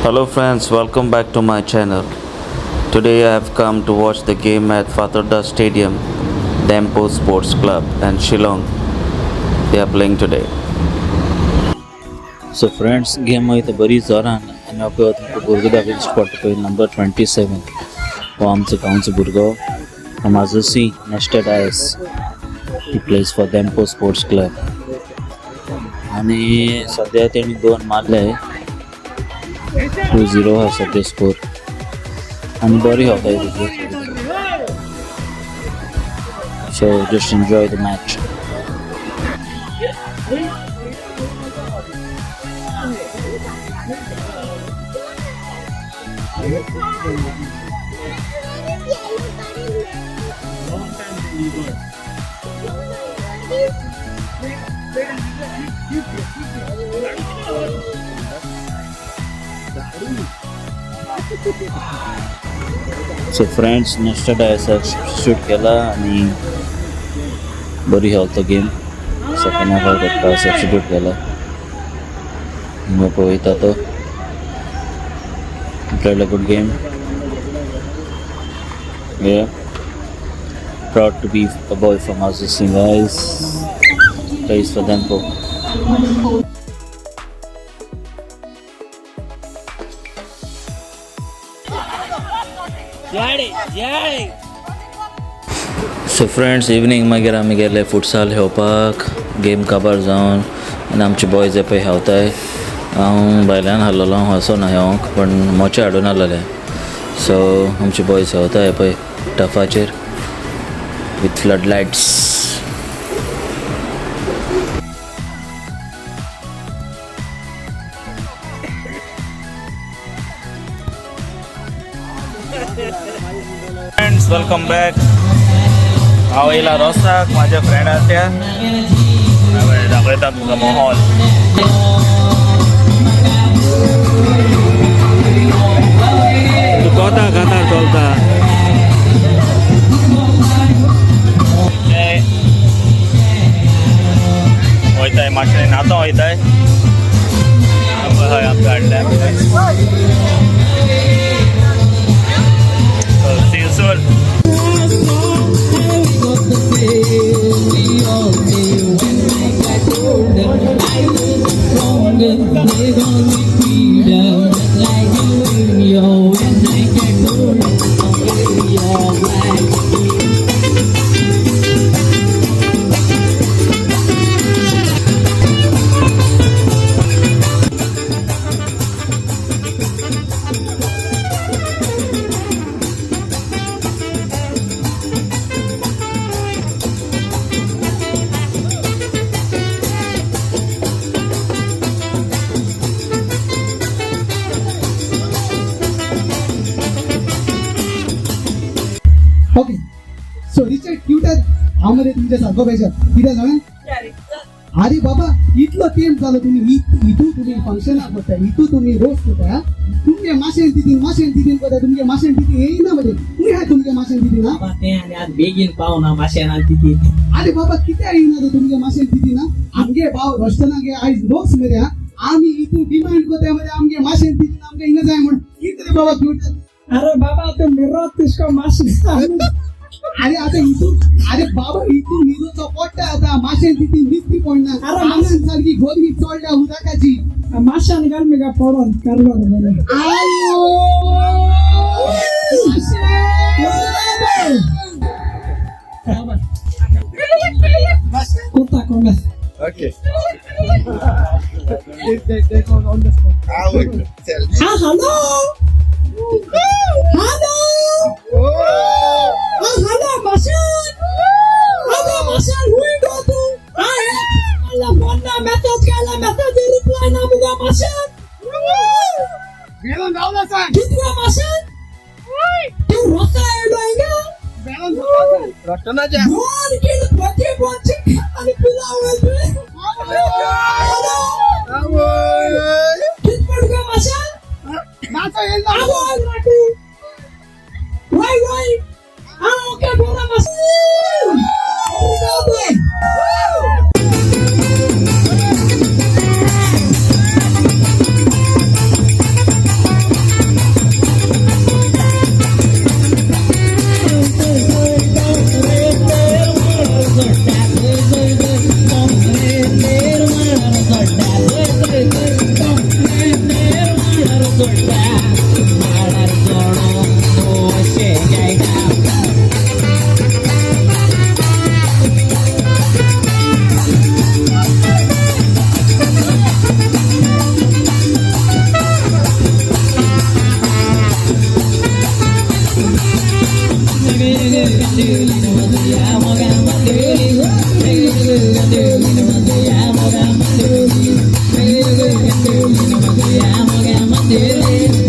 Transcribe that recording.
Hello friends, welcome back to my channel. Today I have come to watch the game at Fatorda Stadium, Dempo Sports Club and Shillong. They are playing today. So friends, game वयता बरी जोरान आनी हांव पळय तुमकां भुरगो दाखयता दिश्टी पडटा पळय नंबर 27 हो आमचो गांवचो भुरगो माजोसी nested IS. He plays for Dempo Sports Club. आनी सद्या तेणी दोन मारले, 2-0 हा सद्या स्कोर आनी बरी खेळटा भुरगो. So just enjoy the match. So friends, nested Isaac substitute केला आनी बरी खेळता गेम. सेकंड हाफाक ताका सबस्टिट्यूट केला. पळयता तो played a good game. Yeah, proud to be a boy from Azossi, guys. Plays for Dempo. So friends, evening मागीर आमी गेले फुटसाल खेळपाक. गेम काबार जावन आनी आमचे बॉयज हे पळय खेळताय. हांव भायल्यान हारलेलो, हांव वचना खेळोंक, पण मोचे हाडून आहलेले. सो आमचे बॉयज खेळताय हे पळय टर्फाचेर with flood lights. Friends, welcome back. हांव येयला रोसाक म्हाज्या फ्रेंडा त्या दाखयता तुमकां माहोल. तूं कोता खातार चलता. वयताय मातशें नातो वयताय हय आमकां हाडल्या. See you soon. Okay, so Richard क्युटर हांव मरे तुमच्या सारको पाहिजे कितें जाणा. अरे बाबा, इतलो तेंप जालो तुमी हितू तुमी फंक्शनाक करता, हितू तुमी रोस करता, तुमगे माशेन तितीन माशेन तितीन करता, तुमगे माशेन तितीन येयना मरे. खंय आहा तुमगे माशेन तितीन? बाबा तें आनी आज बेगीन पावना माशेन आनी तितीन. अरे बाबा, कित्याक येयना तो तुमगे माशेन तितीन? आमगे भाव रोस्टनागे आयज रोस मरे. आमी हितू डिमांड करता मरे, आमगे माशेन तितीन आमगे हिंगा जाय म्हण. कितें रे बाबा क्युटर? अरे बाबा, तूं मिरोत तुजको माशेन. अरे आता हितून, अरे बाबा हितून मिरोचो पडटा आतां माशेन तितीन दिसती पडना. अरे आंगान सारकी गरमी चडल्या उदकाची. माशान घाल मिगा पडोन करलो बरें. आयो कोता कोमेस. Okay. On the spot. I will tell. हा हॅलो हॅलो हा हॅलो माशान, हॅलो माशान, हुई गो तू? हा मला फोन ना मेसेज केला, मेसेज रिप्लाय ना मुगा माशान. वेळान रावला सांग. कितव्या माशान तू रोसा येडो हिंगा? वेळान रावला सांग. रस्टनाच्या दोन किलो भजी बोलची आणि पुलाव. हॅलो, कित पडू का माशान? नाचा येईल ना. आवाज राखू. वाय वाय हा ओके बोला माशान. Thank you.